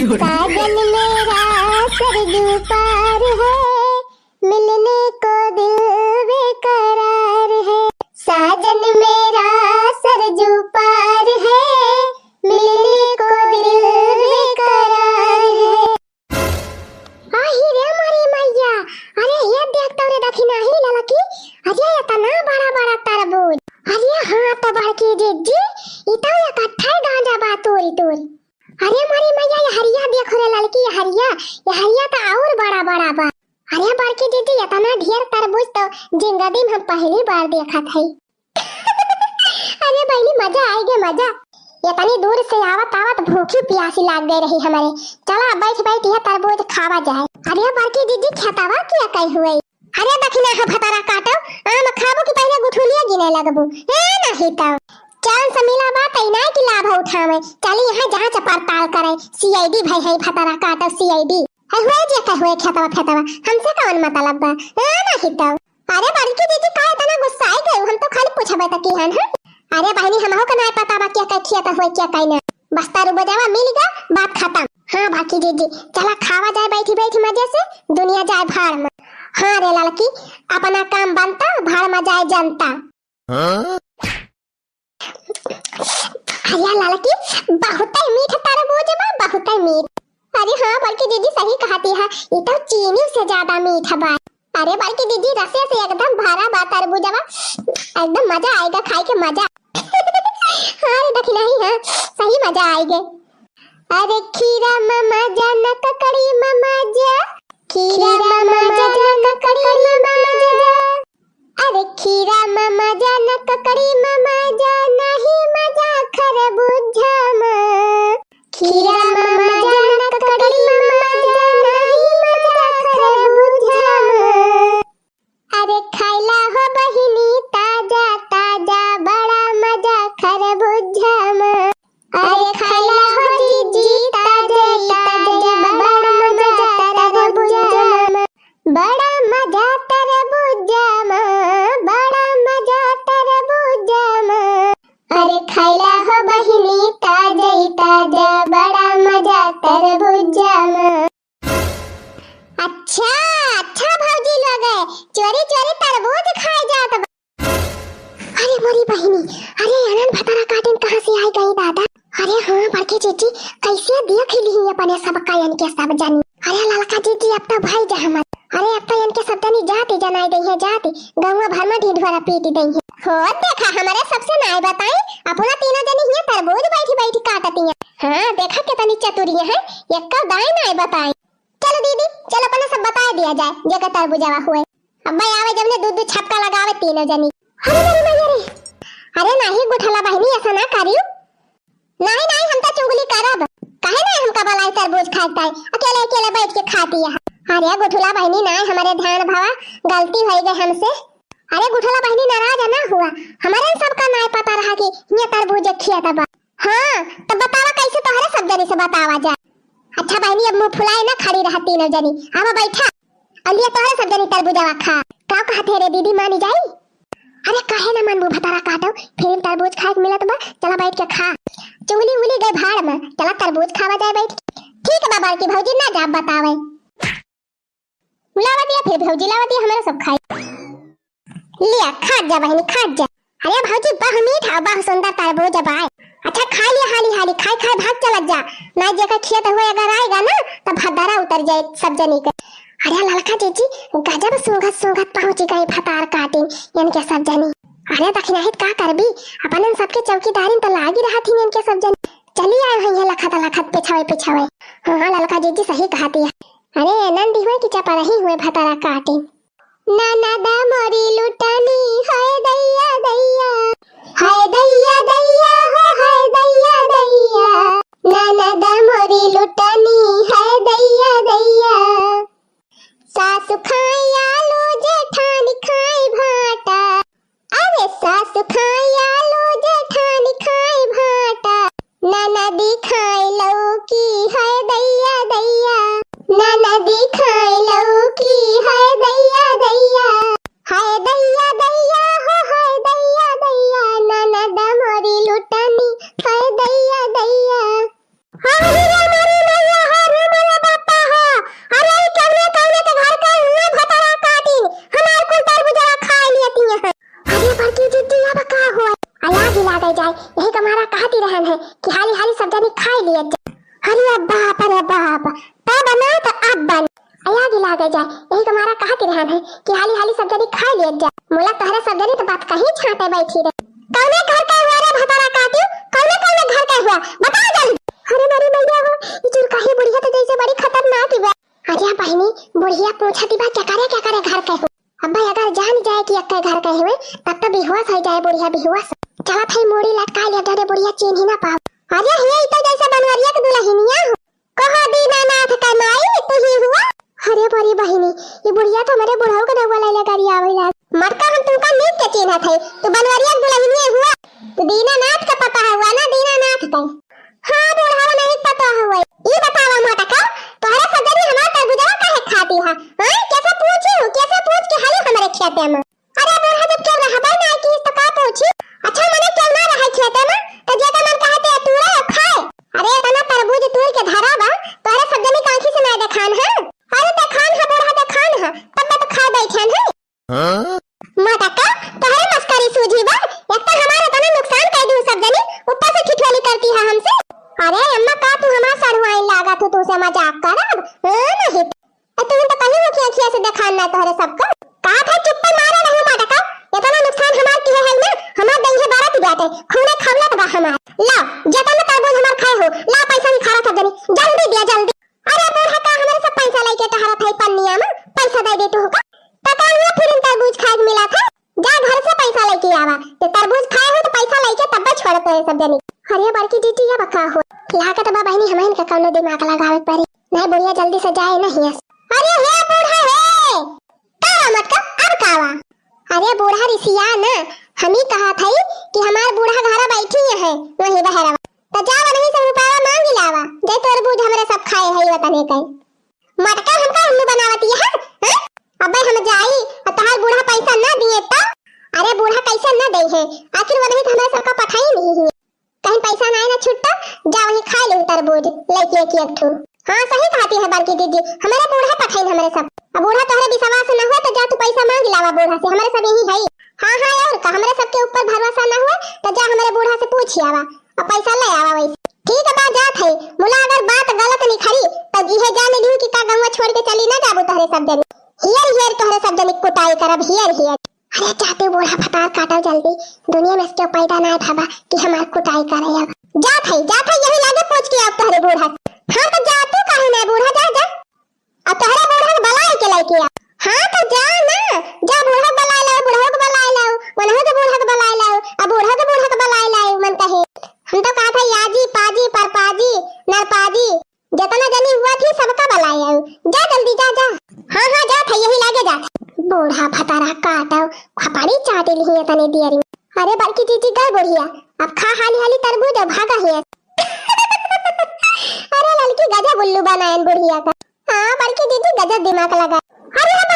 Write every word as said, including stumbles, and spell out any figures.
साजन मेरा सरजू पार है, मिलने को दिल बेकरार है। साजन मेरा सरजू पार है, मिलने को दिल बेकरार है। आही रे मोरी मैया, अरे ये देख तो रे दखिनही ललकी, अरे इतना बड़ा बड़ा तरबूज, अरे हाँ तो बड़की जिज्जी, ई तो इकट्ठा गांजा बा तोरी तोरी। अरे मोरी मैया, ये हरिया देख रे ललकी, ये हरिया, ये हरिया तो और बड़ा बड़ा बा। अरे बड़की जिज्जी, इतना ढेर तरबूज तो जिंदगी में हम पहली बार देखत हई। अरे बहिनी, मजा आइगे मजा। इतनी दूर से आवत आवत भूखी प्यासी लाग गई रही हमरे। चला बैठ बैठ ये तरबूज खावा जाए। अरे बड़की जिज्जी, खेतवा किया कई हुए? अरे दखिनहा भतारा काटो, आम खाबो कि पहिले गुठुलिया गिने लगबू? ए नहीं तो। चांस मिला बा तई नाई की लाभ उठावे। चली यहाँ जांच पड़ताल करे, सीआईडी भाई है भतारा काटो, सीआईडी। है हुए जे कहे हुए खेतवा फेतवा, हमसे कौन मतलब बा? ए नहीं तो। अरे बड़की जिज्जी, का इतना गुस्साई गई? हम तो खाली पूछबे तक की हन, हैं? अरे बहिनी, हमहू के नाई पता बा क्या कहे खेत हुए क्या कहे ना। बस तारू बजावा मिल गया, बात खत्म। हाँ बड़की जिज्जी, चला खावा जाए बैठी बैठी मजे से, दुनिया जाए भाड़ में। हाँ रे ललकी, अपना काम बनता, भाड़ में जाए जनता। हाँ? अरे ललकी, बहुते मीठ तरबूज बा, बहुते मीठ। अरे हाँ बड़की जिज्जी, सही कहती है, ये तो चीनी से ज्यादा मीठ बा। अरे बड़की जिज्जी, रसे से एकदम भरा बा तरबूजवा, एकदम मजा आएगा खाए के मजा। हाँ रे दखिनही, हाँ सही मजा आएगे। अरे खीरा में मजा न ककड़ी में मजा, खीरा में मजा न ककड़ी में मजा। अरे खीरा में मजा न ककड़ी में मजा, नहीं मजा खरबूजा में। खीरा में मजा न ककड़ी में मजा, नहीं मजा खरबूजा में। अरे खाइला हो बहिनी ताजा ताजा, बड़ा मजा खरबूजा में। अरे खाइला हो जिज्जी ताजा ताजा, बड़ा मजा तरबूजा में। बड़ा मजा तरबूजा में, बड़ा मजा तरबूजा में। अरे खाइला हो बहिनी ताजा ताजा, बड़ा मजा तरबूजा में। अच्छा, अच्छा भौजी लोग, चोरी चोरी तरबूज खाए जात बा। अरे मोरी बहिनी, अरे अनन भतारा काटिन कहाँ से आई गई दादा? अरे हाँ बड़की जिज्जी, कैसे देख ली अपने सब का इनके सब जनी। अरे ललका जिज्जी, अब तो भाई जा हमर। अरे अब तो इनके सब जनी जाति जनाई दई है, जाति। गौवा भर में ढिढुरा पीटी दई है। हो देखा, हमारे सबसे नाय बताई, अपना तीनों जनी हियाँ तरबूज बैठी बैठी काटती हैं। हाँ देखा कितनी चतुरिया है, एक दाई नाय बताई। चलो दीदी, चलो अपने सब बताए दिया जाए, जेकर तरबूजवा हुए। अब मैं आवे जब ने दू दू छक्का लगावे तीनों जनी। अरे मेरी मैया रे, अरे नाही गुठला बहिनी, ऐसा ना करियो। नाही नाही, हम तो चुगली करब। काहे नाही हमका बलाई तरबूज खाए ताई, अकेले अकेले बैठ के खाती है। अरे गुठला बहिनी नाही, हमारे ध्यान भवा, गलती हो गई हमसे। अरे गुठला बहिनी नाराज ना हुआ, हमारे सबका नाही पता रहा कि ये तरबूज खिया तबा। हाँ, तब बतावा कैसे तोहरे सब जनी से बतावा जाए। अच्छा बहिनी, अब मुँह फुलाए ना खड़ी रहा तीनों जनी। आवा बैठा। अलिया तोहरे सब जनी तरबूजवा खा। का कहत है रे दीदी, मानी जाई? अरे काहे ना मानबू भतारा काटो, फिर तरबूज खाए के मिलत बा, चला बैठ के खा। चुगली उगली गए भाड़ में, चला तरबूज खावा जाए बैठ के। ठीक बा बड़की भौजी, ना जाब बतावे। लावा दिया फिर भौजी, लावा दिया, हमारा सब खाई। लिया, खात जा बहिनी, खात जा। अरे भौजी, बहु मीठ और बहु सुंदर तरबूज बाय। अच्छा, खा लिया हाली हाली, खाई खाई भाग चलत जा। ना जेकर खेत हुए अगर आएगा ना, तब भद्दरा उतर जाए सब जनी के। अरे ललका जीजी, गजब सूंघत सूंघत पहुंची गई भतार काटिन इनके सब जनी। अरे दखिनाहित का करबी, अपन सबके चौकीदारिन तो लागी रहत ही इनके सब जनी। चली आए हुई है लखत लखत पिछावे पिछावे। हाँ, ललका जीजी सही कहती है। अरे नंदी हुए कि चपरही हुए भतारा काटिन। ननद मोरी लुटनी, हाय दैया दैया, हाय दैया दैया, हो हाय दैया दैया। ननद मोरी लुटनी, हाय दैया दैया। सासु खाए आलू, जेठानी खाए भाटा। अरे सासु खाए आलू, जेठानी खाए भाटा। ननदी खाए लौकी, हाय दैया दैया। ननदी खाए लौकी, हाय दैया दैया। हाय दैया दैया, हो हाय दैया दैया। ननद मोरी लुटनी, हाय दैया दैया। हाय रे मोरी मैया, हो अरे बाप रे बाप, तब ना तो अब बन। अया गिला गए जाए, यही तुम्हारा कहत रहन है कि हाली हाली सब जनी खाए लिए जाए। मुला तोहरे सब जनी तो बात कहीं छाटे बैठी रहे। कौने घर का हुआ रे भतारा काटी? कौने कौने घर का हुआ? बता जल्दी। अरे मारी मैया हो, ई चुरकाही बुढ़िया तो जैसे बड़ी खतरनाक ही बा। अरे बहिनी, बुढ़िया पूछती बा क्या करे, क्या करे घर के हो? अब्बे अगर जान जाए कि एक्के घर के हुए, तब तो बेहोश हो जाए बुढ़िया, बेहोश। चला थाई मूड़ी लटका लिया, डरे बुढ़िया चीन्ही ना पाओ। अरे ये तो जैसे बनवरिया के दुल्हनिया हो। कहो दीनानाथ के माई तू ही हुआ। अरे बड़ी बहिनी, ये बुढ़िया तो हमारे बुढ़ऊ के दउआ लैले गरियावे लाग। मटका हम तुमका नीक के चीन्हत है, तू बनवरिया के दुल्हनिया हुआ। तू दीनानाथ का पता हुआ ना, दीनानाथ का। हाँ, बूढ़ा नहीं पता हुआ। ई बतावा मोटका, तोहरे सब जनी हमार तरबूजवा काहे खाती है? हाँ, कैसे पूछी हूँ, कैसे पूछ के हाली हमारे खेते में? अरे बूढ़ा, जब केहू रहबे ना की तो का पूछी? अच्छा, मने केहू ना रहे खेते में, तो जे मन कहे ते तूरे और खाए। अरे इतना तरबूज तूर के धरा बा, तोहरे सब जनी कांखी से ना देखान है? अरे देखान है बूढ़ा, देखान है, तब मैं तो खाए बैठन है। हाँ? मोटका, तोहरे मस्करी सूझी बा, एक तो हमारा इतना नुकसान कर दी सब जनी, ऊपर से ठिठोली करती है हमसे। अरे अम्मा, का तू हमार सड़ुआइन लागत हो, तू से मजाक करब? हाँ, नहीं तो। ए, तुम तो कहीं मुखिया खिया से देखान ना तोहरे सबका। का था चुप्पे मारे रही मोटका, इतना नुकसान हमार किए है ना, हमार दही है बारह की बात है, खूने खौलत बा हमार। ला, जितना तरबूज हमार खाए हो, ला पैसा निखारा सब जनी, जल्दी दिया, जल्दी। अरे बूढ़ा, का हमरे सब पैसा लेके टहरत है पन्निया में? पैसा दे दे तू का? पता नहीं फिर तरबूज खाए के मिला था। जा घर से पैसा लेके आवा। ते तरबूज खाए हो तो पैसा लेके तब्बे छोड़त है सब जनी। अरे बड़की दीदी, ये बका हो। लागत बा बहिनी, हमहिन के कौनो दिमाग लगावे के पड़ी। नहीं बुढ़िया जल्दी से जाए नहीं अस। अरे हे बूढ़ा हे। का मत का, अब का वा? अरे बूढ़ा रिसिया ना, हम ही कहा था कि हमार बूढ़ा घरा बैठी है वही बहरवा। तो जा वहीं से रुपया मांग लावा, जे तरबूज हमरे सब खाए है वतने के। मटका हमका उल्लू बनावती है, हैं? अबे हम जाई, और तहार बूढ़ा पैसा ना दिए तो? अरे बूढ़ा कैसे ना दे है, आखिर वो नहीं तो हमारे सबका पठाई नहीं है। कहीं पैसा ना ना छुट्टा, जा वहीं खाए ले तरबूज, लेके एक एक ठू। हाँ सही कहती है बड़की दीदी, हमारे बूढ़ा पठाई हमरे सब। अब बूढ़ा तोहरे विश्वास ना हुआ तो जा तू पैसा मांग लावा बूढ़ा से, हमारे सब यही है। हाँ हाँ और का, हमारे सबके ऊपर भरोसा ना हुआ तो जा हमारे बूढ़ा से पूछ आवा। अब पैसा ले आवा वैसे। ठीक बा, जात है। मुला अगर बात गलत निखरी, तब इहे जान लिहू कि का गंवा छोड़ के चली ना जाबू तोहरे सब जनी। हियर हियर तोहरे सब जनी कुटाई करब, हियर हियर। अरे जाते बूढ़ा भतार काटो जल्दी, दुनिया में इसके पैदा ना भवा कि हमार कुटाई करे अब। जात है, जात है, यही लागे पूछ के अब तोहरे बूढ़ा। हाँ तो जाते काहे ना बूढ़ा, जा, जा। अब तोहरे बूढ़ा के बलाए के लेके आ। हाँ तो जा ना, जा बूढ़ा के बलाए लाओ, बूढ़ा के बलाए लाओ, वनहु के बूढ़ा के बलाए लाओ, अब बूढ़ा के बूढ़ा के बलाए लाओ, मन कहे। हम तो कहा था याजी, पाजी, परपाजी, नरपाजी, जितना जनी हुआ थी सबका बलाए आओ। जा जल्दी जा, जा। हाँ, हाँ, जा था, यही लागे जा। बूढ़ा भतारा काटो, खपड़ी चाटे लिही तने दियरी। अरे बड़की जीजी गए बुढ़िया, अब खा हाली हाली तरबूज और भागा ही। अरे ललकी गजब उल्लू बनायन बुढ़िया का। हाँ, बड़की दीदी गजब दिमाग लगा। अरे हम